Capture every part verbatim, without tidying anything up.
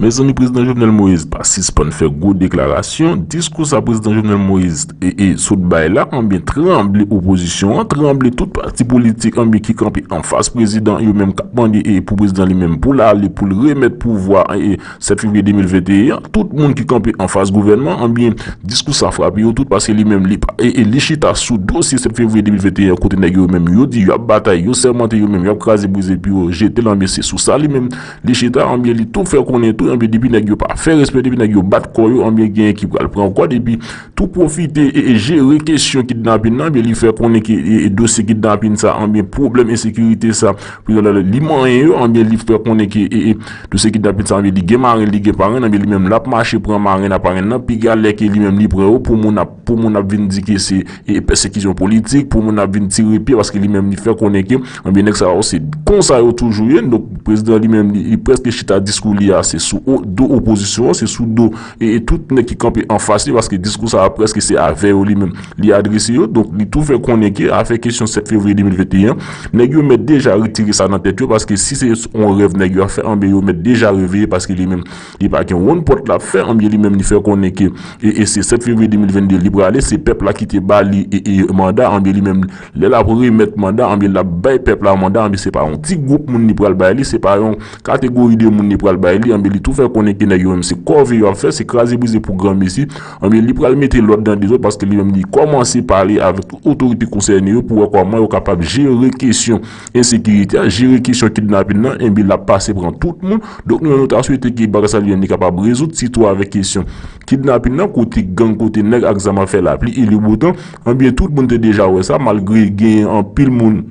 Mezanmi, prezidan Jovenel Moïse pa sispann fè gwo deklarasyon. Diskou sa prezidan Jovenel Moïse e, e sot bay la, anbyen, tranble opozisyon an, tranble tout pati politik, anbyen, ki kanpe anfas prezidan, yo menm k ap mande e pou prezidan li menm pou l ale, pou l remèt pouvwa e, e sèt fevriye de mil venteyen an. Tout moun ki kanpe anfas gouvènman, anbyen, diskou sa frape yo tout paske li menm, li pa, e, e li chita sou dosye sèt fevriye de mil venteyen an, kote nèg yo menm, yo di y ap batay, yo sèmante yo menm, y ap kraze brize pou yo jete l, anbyen, se sou sa li menm li chita, anbyen, li tou fè konnen tou, anbyen, depi nèg yo pa fè respè, depi nèg yo bat kò yo, anbyen, genyen ki pral pran kòd, epi tou pwofite e, e jere kesyon kidnapin nan, anbyen, li fè konnen ke e, e dosye kidnapin sa, anbyen, pwoblèm ensekirite sa, prezidan li manyen yo, anbyen, li fè konnen ke e, e dosye kidnapin sa, anbyen, li gen marenn, li gen parenn, anbyen, li menm, l ap mache pran marenn ak parenn nan, piga lè ke li menm, li pran yo pou moun ap, pou moun ap vin di ke se e pèsekisyon politik, pou moun ap vin tire pye, paske li menm li fè konnen ke, anbyen, nèg sa yo se konsa yo toujou ye. Donk, prezidan li menm, li, li prèske chita diskou li a, se sou o- do opozisyon an, se sou do e, e tout nèg ki kanpe anfas li, paske diskou sa a prèske se avè yo li menm li adrese yo. Donk, li tou fè konnen ke afè kesyon sèt fevriye de mil venteyen an, nèg yo mèt deja retire sa nan tèt yo, paske si se yon rèv nèg yo ap fè, anbyen, yo mèt deja reveye, paske li menm, li pa gen wonn pòt l ap fè, anbyen, li menm, li fè konnen ke e, e se sèt fevriye de mil vennde li prale, se pèp la ki te ba li e, e manda, anbyen li menm, lè l ap remèt manda, anbyen l ap bay pèp la manda, anbyen se pa yon ti gwoup moun li pral bay li, se pa yon kategori de moun li pral bay li, anbyen li tou fè konnen ke nèg yo menm se kòve yo ap fè, se kraze brize pou granmesi, anbyen li pral mete lòd nan dezòd paske li menm li kòmanse pale avèk tout otorite konsène yo pou wè kòman yo kapab jere kesyon ensekirite a, jere kesyon kidnapin nan, anbyen l ap pase pran tout moun. Donk nou menm nou ta swete ke bagay sa li menm li kapab rezoud, sitou avèk kesyon kidnapin nan, kote gang, kote nèg ak zam ap fè lapli e le botan. Anbyen, tout moun te deja wè sa, malgre gen anpil moun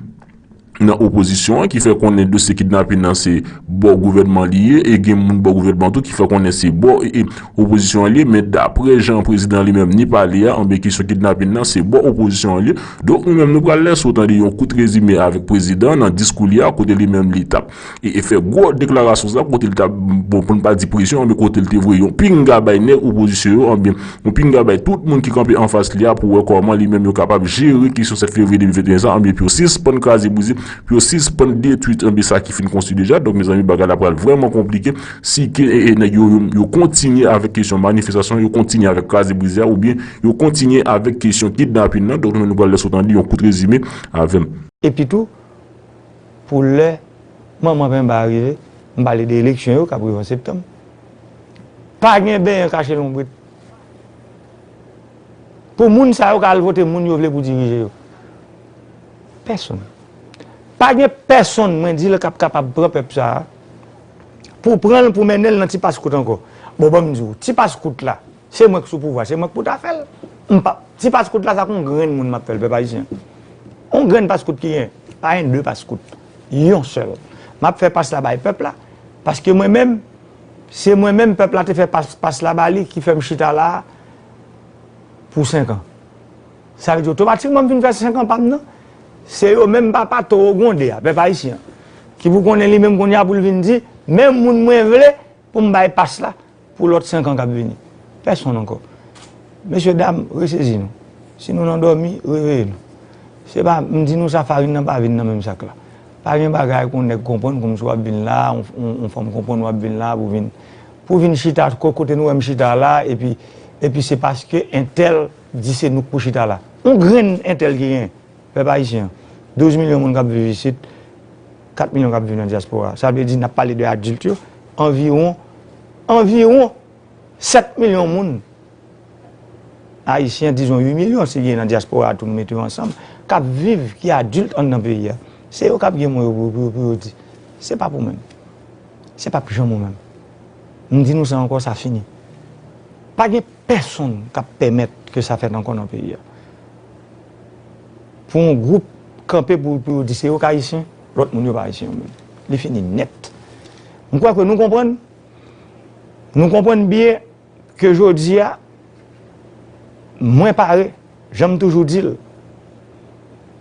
nan opozisyon an ki fè konnen dosye kidnapin nan se bò gouvènman li ye, e gen moun bò gouvènman tou ki fè konnen se bò e, e opozisyon an li ye, men daprè jan prezidan li menm ni pale a, anbyen, kesyon kidnapin nan se bò opozisyon an li ye. Donk nou menm nou pral lèse w tande yon kout rezime avèk prezidan nan diskou li a, kote li menm li t ap e, e fè gwo deklarasyon sa, kote li t ap, bon, pou n pa di presyon, men kote li te voye yon pinga bay nèg opozisyon yo, anbyen, yon pinga bay tout moun ki kanpe anfas li a pou wè kòman li menm yo kapab jere kesyon sèt fevriye de mil venteyen sa, anbyen, pou yo sispann kraze brize, pou yo sispann detwi, anbyen, sa ki fin konstwi deja. Donk, mezanmi, bagay la pral vrèman konplike si ke, e, e, nèg yo, yo, yo kontinye avèk kesyon manifestasyon, yo kontinye avèk kraze brize a, oubyen yo kontinye avèk kesyon kidnapin nan. Donk, nou menm nou pral lèse w tande yon kout rezime avè m. Epi tou, pou lè manman penba a rive, m pale de eleksyon yo k ap rive an septanm. Pa gen benyen kache lonbrit. Pou moun sa yo ka al vote moun yo vle pou dirije yo. Pèsonn. Pa gen pèsonn, mwen di l, k ap kapab pran pèp sa a, pou pran l, pou mennen l nan ti paskout ankò. Bon, ban m di w, ti paskout la, se mwen k sou pouvwa, se mwen k pou ta fè l. M pa, ti paskout la, sa k yon grenn moun m ap fè l, pèp ayisyen. Yon grenn paskout ki gen, pa gen de paskout. Yon sèl. M ap fè pas la bay pèp la, paske mwen menm, se mwen menm pèp la te fè pas, pas la ba li ki fè m chita la a pou senk an. Sa vle di otomatikman m fin fè senk an pa m nan. Se yo menm papa towo gwonde a, pèp ayisyen an, ki pou konnen li menm kounye a pou l vin di, men moun mwen vle pou m bay pas la pou lòt senk an k ap vini. Pèsonn ankò. Mesye dam, resezi nou. Si nou nan dòmi, reveye nou. Se pa, m di nou sa, farin nan pa vin nan menm sak la. Pa gen bagay pou yon nèg konprann kòmsi w ap vin la, yon, yon, yon fanm konprann w ap vin la pou vin, pou vin chita ko-, kote nou wè m chita la, epi, epi se paske entèl di se nou k pou chita la. Yon grenn entèl ki gen. Pèp ayisyen an, douz milyon moun k ap viv isit, kat milyon k ap viv nan dyaspora. Sa vle di, n ap pale de adilt yo, anviwon, anviwon sèt milyon moun ayisyen, dizon uit milyon, si gen nan dyaspora a tou, nou mete yo ansanm, k ap viv, ki adilt anndan peyi a. Se yo k ap gen mo yo pou, pou, pou yo di. Se p ap ou menm. Se p ap janm ou menm. M di nou sa ankò, sa fini. Pa gen pèsonn k ap pèmèt ke sa fèt ankò nan peyi a. Pou yon gwoup kanpe pou, pou yo di se yo k ayisyen, lòt moun yo pa ayisyen yo menm. Li fini nèt. M kwè ke nou konprann, nou konprann byen ke jodi a, mwen pare, jan m toujou di l,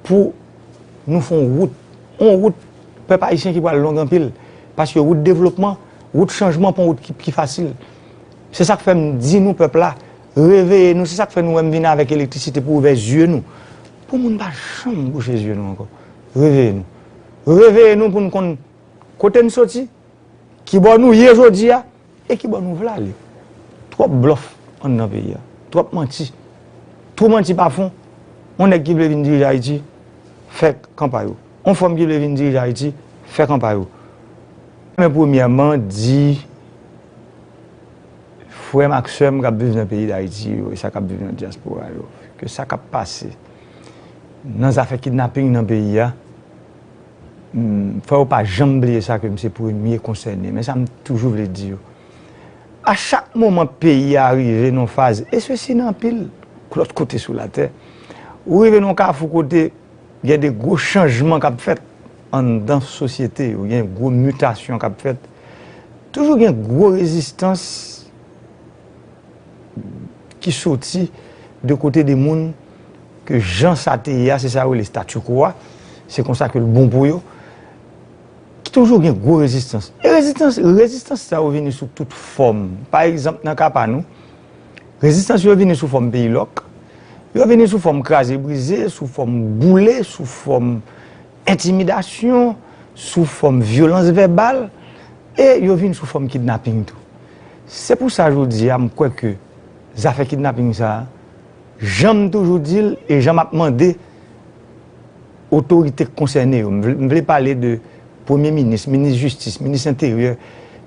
pou nou fè yon wout. Yon wout pèp ayisyen ki pral long anpil. Paske wout devlopman, wout chanjman pa yon wout ki, ki fasil. Se sa k fè m di nou pèp la, reveye nou. Se sa k fè nou wè m vin avèk elektrisite pou ouvè zye nou. Pou moun pa janm bouche zye nou ankò. Reveye nou. Reveye nou pou n konn kote n soti, kibò nou ye jodi a, E ki bò nou vle ale? Twòp blòf anndan peyi a. Twòp manti. Twòp manti pa fon. Yon nèg ki vle vin dirije Ayiti, fè kanpay ou. Yon fanm ki vle vin dirije Ayiti, fè kanpay ou. Men premyèman, di frè m ak sè m k ap viv nan peyi Dayiti yo, e sa k ap viv nan dyaspora yo, ke sa k ap pase nan zafè kidnaping nan peyi a, m, fò yo pa janm bliye sa, ke m se premye konsène. Men sa m toujou vle di yo. A chak moman peyi a rive nan faz, e sesi nan anpil lòt kote sou latè, ou rive nan kafou kote gen de gwo chanjman k ap fèt anndan sosyete yo, gen gwo mitasyon k ap fèt. Toujou gen gwo rezistans ki soti de kote de moun ke jan sa te ye a, se sa yo rele statu quo a, se konsa ke l bon pou yo. Ki toujou gen gwo rezistans. E rezistans, rezistans sa yo vini sou tout fòm. Pa egzanp, nan ka pa nou, rezistans yo vini sou fòm peyi lòk, yo vini sou fòm kraze brize, sou fòm boule, sou fòm entimidasyon, sou fòm vyolans vèbal, e yo vin sou fòm kidnaping tou. Se pou sa jodi a, m kwè ke zafè kidnaping sa a, jan m toujou di l e jan m ap mande otorite k konsène yo, m vle, m vle pale de premye minis, minis jistis, minis enteryè,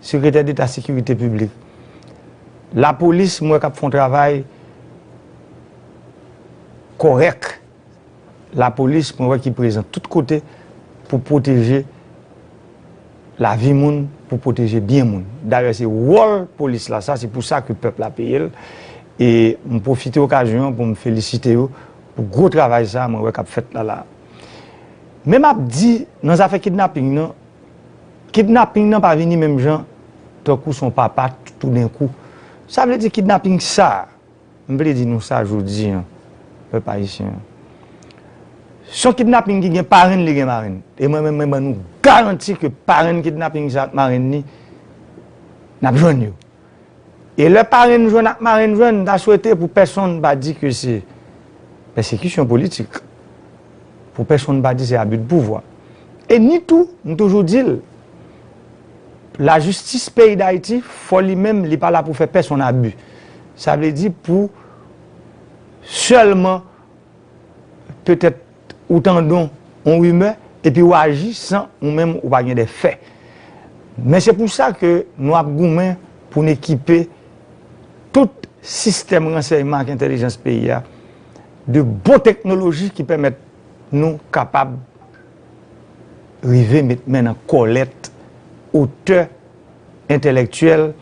sekretè deta sekirite piblik, lapolis, m wè k ap fè yon travay kòrèk. Lapolis, mwen wè ki prezan tout kote pou pwoteje lavi moun, pou pwoteje byen moun. Dayè, se wòl polis la, sa, se pou sa ke pèp la peye l. E m pwofite okazyon an pou m felisite yo pou gwo travay sa a mwen wè k ap fèt la la. Men m ap di, nan zafè kidnaping nan, kidnaping nan pa vini menm jan tankou son papa toudenkou. Sa vle di kidnaping sa a, m vle di nou sa jodi an, pèp ayisyen an. Se yon kidnaping ki gen parenn, li gen marenn. E mwen menm, mwen ban nou garanti ke parenn kidnaping sa ak marenn li, n ap jwenn yo. E lè parenn jwenn ak marenn jwenn, m ta swete pou pèsonn pa di ke se pèsekisyon politik. Pou pèsonn pa di se abi de pouvwa. E ni tou, m toujou di l, lajistis peyi Dayiti, fò li menm, li pa la pou fè pèsonn abi. Sa vle di pou sèlman petèt ou tande yon rimè, epi w aji san ou menm ou pa gen de fè. Men se pou sa ke nou ap goumen pou n ekipe tout sistèm ransèyman ak entèlijans peyi a de bon teknoloji ki pèmèt nou kapab rive met men nan kòlèt otè entèlektyèl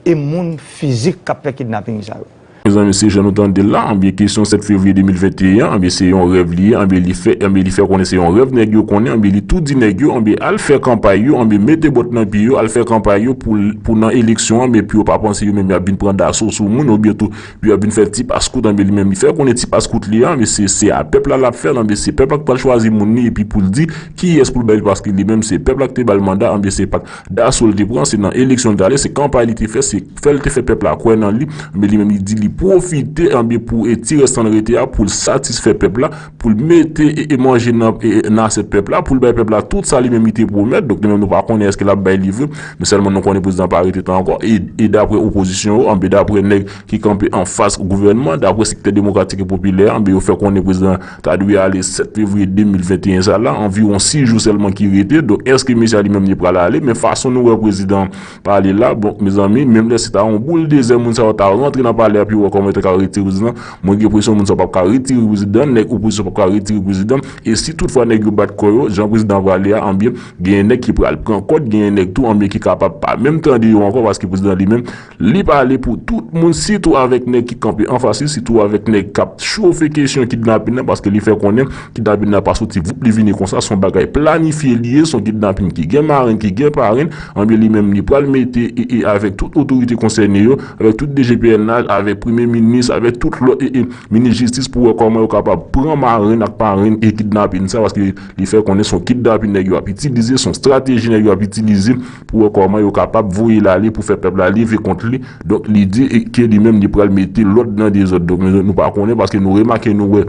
e moun fizik k ap fè kidnaping sa yo. Mezanmi, se jan nou tande l la, anben kesyon sèt fevriye de mil venteyen an, anben se yon rèv li ye, anben li fè, anben li fè konnen se yon rèv nèg yo konnen, anben li tou di nèg yo, anben al fè kanpay yo, anben mete bòt nan pye yo, al fè kanpay yo pou, pou nan eleksyon an, anben pou yo pa panse yo menm y ap vin pran daso sou moun, oubyen tou pou y ap vin fè ti paskout, anben li menm li fè konnen ti paskout li a, anben se, se a pèp la l ap fè l, anben se pèp la k pral chwazi moun li, epi pou l di kiyès pou l bay li, paske li menm se pèp la k te ba l manda, anben se pa t daso l te pran, se nan eleksyon l t ale, se kanpay li te fè, se fè l te fè pèp la kwè nan li, anben li menm li di li pwofite, anben pou e ti rès tan l rete a, pou l satisfè pèp la, pou l mete e, e manje nan, e, e nan asyèt pèp la, pou l bay pèp la tout sa li menm li te pwomèt, donk nou menm nou pa konnen èske l ap bay li vre, men sèlman nou konnen prezidan pa rete tan ankò, e, e daprè opozisyon yo, anben daprè nèg ki kanpe anfas gouvènman, daprè sektè demokratik e popilè, anben yo fè konnen prezidan ta dwe ale sèt fevriye de mil venteyen sa la, anviwon sis jou sèlman ki rete. Donk, èske mesye a li menm li pral ale? Men fason nou wè prezidan pale la, bon, mezanmi, menm lè se ta yon boul dezè, moun sa yo ta rantre nan palè a, pou yo wè kòman yo ta ka retire prezidan. Mwen gen enpresyon moun sa yo p ap ka retire prezidan, nèg opozisyon p ap ka retire prezidan. E si toutfwa nèg yo bat kò yo, jan prezidan pral ale a, anben, genyen nèg ki pral pran kòd, genyen nèg tou, anben, ki kapab pa menm tande yo ankò, paske prezidan li menm, li pale pou tout moun, sitou avèk nèg ki kanpe anfas li, sitou avèk nèg k ap chofe kesyon kidnapin nan, paske li fè konnen kidnapin nan pa soti voup li vini konsa, se yon bagay planifye li ye, se yon kidnapin ki gen marenn, ki gen parenn, anben li menm li pral mete e, e avèk tout otorite konsène yo, avèk tout D G P N H, avèk premye minis, avèk tout lòt e, e minis jistis pou wè kòman yo kapab pran marenn ak parenn e kidnapin sa, paske li fè konnen se yon kidnapin nèg yo ap itilize, se yon estrateji nèg yo ap itilize pou wè kòman yo kapab voye l ale, pou fè pèp la leve kont li. Donk, li di e, ke li menm, li pral mete lòd nan dezòd. Donk, nou, nou pa konnen, paske nou remake, nou wè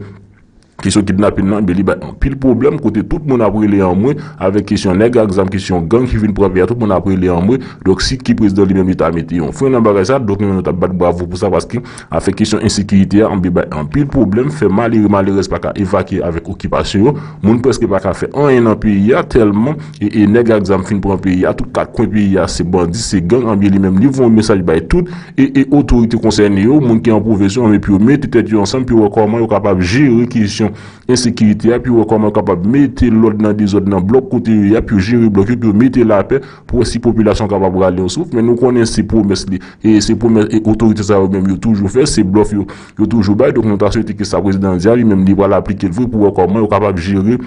kesyon kidnapin nan, ben li bay anpil pwoblèm kote tout moun ap rele anmwe avèk kesyon nèg ak zam, kesyon gang ki vin pran peyi a, tout moun ap rele anmwe. Donk si ki prezidan li menm li ta mete yon fren nan bagay sa, donk nou menm nou t ap bat bravo pou sa paske afè kesyon ensekirite a anbe bay anpil pwoblèm, fè malere malerèz pa ka evakye avèk okipasyon yo, moun prèske pa ka fè anyen nan peyi a tèlman e, e nèg ak zam fin pran peyi a, tout kat kwen peyi a se bandi, se gang, anbe li menm li voye yon mesaj bay tout e, e otorite konsène yo, moun ki an pwofesyon, anbe pou yo mete tèt yo ansanm, pou yo wè kòman yo kapab jere kesyon ensekirite a, pou yo wè kòman yo kapab mete lòd nan dezòd nan blòk kote yo ye a, pou yo jere blòk yo, pou yo mete lapè, pou wè si popilasyon kapab rale yon souf. Men nou konnen se pwomès li, e se pwomès e otorite sa yo menm yo toujou fè, se blòf yo, yo toujou bay. Donk nou ta swete ke sa prezidan an di a, li menm li pral aplike l vre pou wè kòman yo kapab jere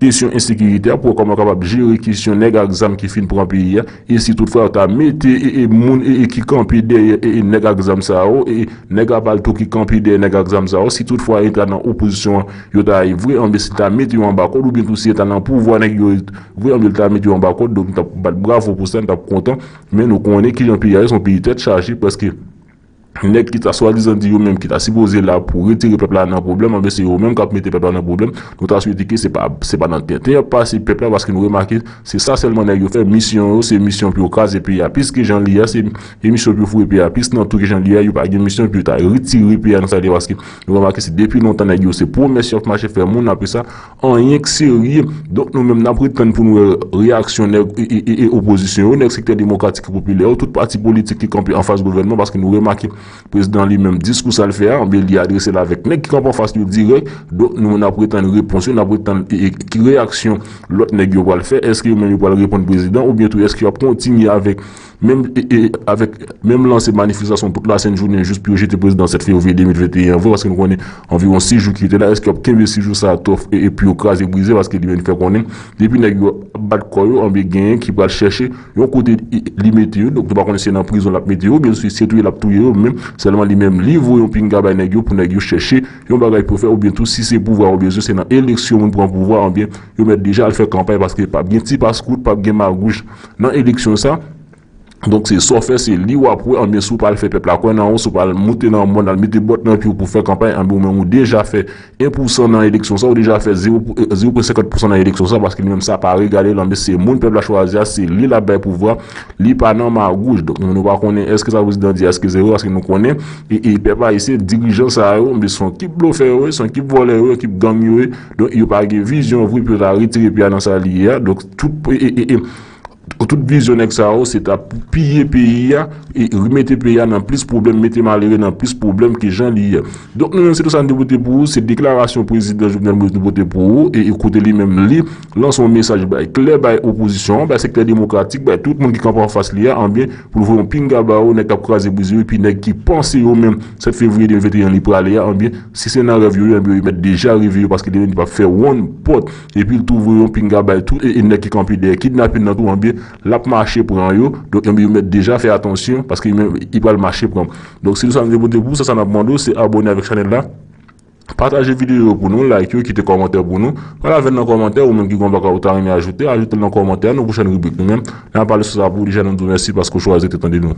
kesyon ensekirite a, pou wè kòman yo kapab jere kesyon nèg ak zam ki fin pran peyi a, e si toutfwa yo ta mete e, e moun e, e ki kanpe dèyè e, e nèg ak zam sa yo, e nèg a pal tou ki kanpe dèyè nèg ak zam sa yo, si toutfwa yo ta nan opozisyon an, yo ta ye vre, anben si ta mete yo anba kòd, oubyen tou si yo ta nan pouvwa nèg yo vre, anben yo ta mete yo anba kòd, donk nou t ap bat bravo pou sa, nou t ap kontan, men nou konnen kijan peyi a ye, se yon peyi tèt chaje, prèske nèg ki ta swadizan di yo menm ki ta sipoze la pou retire pèp la nan pwoblèm, anben se yo menm k ap mete pèp la nan pwoblèm. Nou ta swete ke se pa, se pa nan tenten y ap pase pèp la, paske nou remake se sa sèlman nèg yo fè, misyon yo, se misyon pou yo kraze peyi a plis ke jan li ye a, se misyon pou yo foure peyi a plis nan tou ke jan li ye a, yo pa gen misyon pou yo ta retire peyi a nan sa li ye, paske nou remake se depi lontan nèg yo se pwomès y ap mache fè moun, apre sa anyen k serye. Donk nou menm n ap ret tann pou nou wè reyaksyon nèg e, e, e, e opozisyon yo, nèg sektè demokratik e popilè yo, tout pati politik ki kanpe anfas gouvènman, paske nou remake prezidan li menm diskou sa l fè a, anben li adrese l avèk nèg ki kanpe anfas yo dirèk. Donk nou n ap ret tann repons yo, n ap ret tann e, e, ki reyaksyon lòt nèg yo pral fè, èske yo menm yo pral reponn prezidan, oubyen tou èske y ap kontinye avèk menm e, e, avèk menm lanse manifestasyon tout lasent jounen jis pou yo jete prezidan sèt fevriye de mil venteyen an vre, paske nou konnen anviwon sis jou ki rete la, èske y ap kenbe sis jou sa a twò e, e pou yo kraze brize, paske li menm li fè konnen depi nèg yo ap bat kò yo, anben genyen ki pral chèche yon kote e, li mete yo, donk nou pa konnen si se nan prizon l ap mete yo, oubyen si se touye l ap touye yo, men sèlman li menm li voye yon pinga bay nèg yo pou nèg yo chèche yon bagay pou yo fè, oubyen tou si se pouvwa yo bezwen, se nan eleksyon moun pran pouvwa, anben yo mèt deja al fè kanpay, paske p ap gen ti paskout, p ap gen magouj nan eleksyon sa. Donk se sa w fè, se li w ap wè, anben si w pa al fè pèp la kwè nan ou, si w pa al moute nan mòn, al mete bòt nan pye w pou fè kanpay, anben ou menm ou deja fè en pou san nan eleksyon sa, ou deja fè zewo pou, e, zewo pwen senkant pou san nan eleksyon sa, paske li menm sa pa regade l, anben se moun pèp la chwazi a, se li l ap bay pouvwa, li pa nan magouj. Donk nou, nou pa konnen èske sa prezidan di a, èske se vre, paske nou konnen, e, e pèp ayisyen, dirijan sa yo, anben se yon ekip blofè yo ye, se yon ekip vòlè yo ye, ekip gang yo ye, donk yo pa gen vizyon vre pou yo ta retire peyi a nan sa li ye a, donk tout, e, e, e, e, tout vizyon nèg sa yo, se ta pou piye peyi a, e remete peyi a nan plis pwoblèm, mete malere nan plis pwoblèm ke jan li ye a. Donk nou menm, se tou sa n te pote pou ou, se deklarasyon prezidan Jovenel Moïse nou pote pou ou, e, e kote li menm li lanse yon mesaj bay klè, bay opozisyon an, bay sektè demokratik, bay tout moun ki kanpe anfas li a, anben, pou l voye yon pinga ba yo, nèg k ap kraze brize yo, epi nèg ki panse yo menm sèt fevriye de mil venteyen li prale a, anben, si se nan rèv yo ye, anben, yo mèt deja reve yo, paske li menm li p ap fè wonn pòt, epi l tou voye yon pinga bay tou, e, e nèg ki kanpe dèyè kidnapin nan tou, anben, l ap mache pran yo, donk, anben, yo mèt deja fè atansyon, paske li menm, li pral mache pran. Donk, se tou sa n te pote pou ou, sa, sa n ap mande w, se abòne avèk chanèl la, pataje videyo yo pou nou, like yo, kite kòmantè pou nou. Pale avè n nan kòmantè, ou menm ki gen yon bagay ou ta renmen ajoute, ajoute l nan kòmantè a, nan pwochèn ribrik nou menm. N a pale sou sa pou ou, deja nou di w mèsi paske w chwazi te tande nou.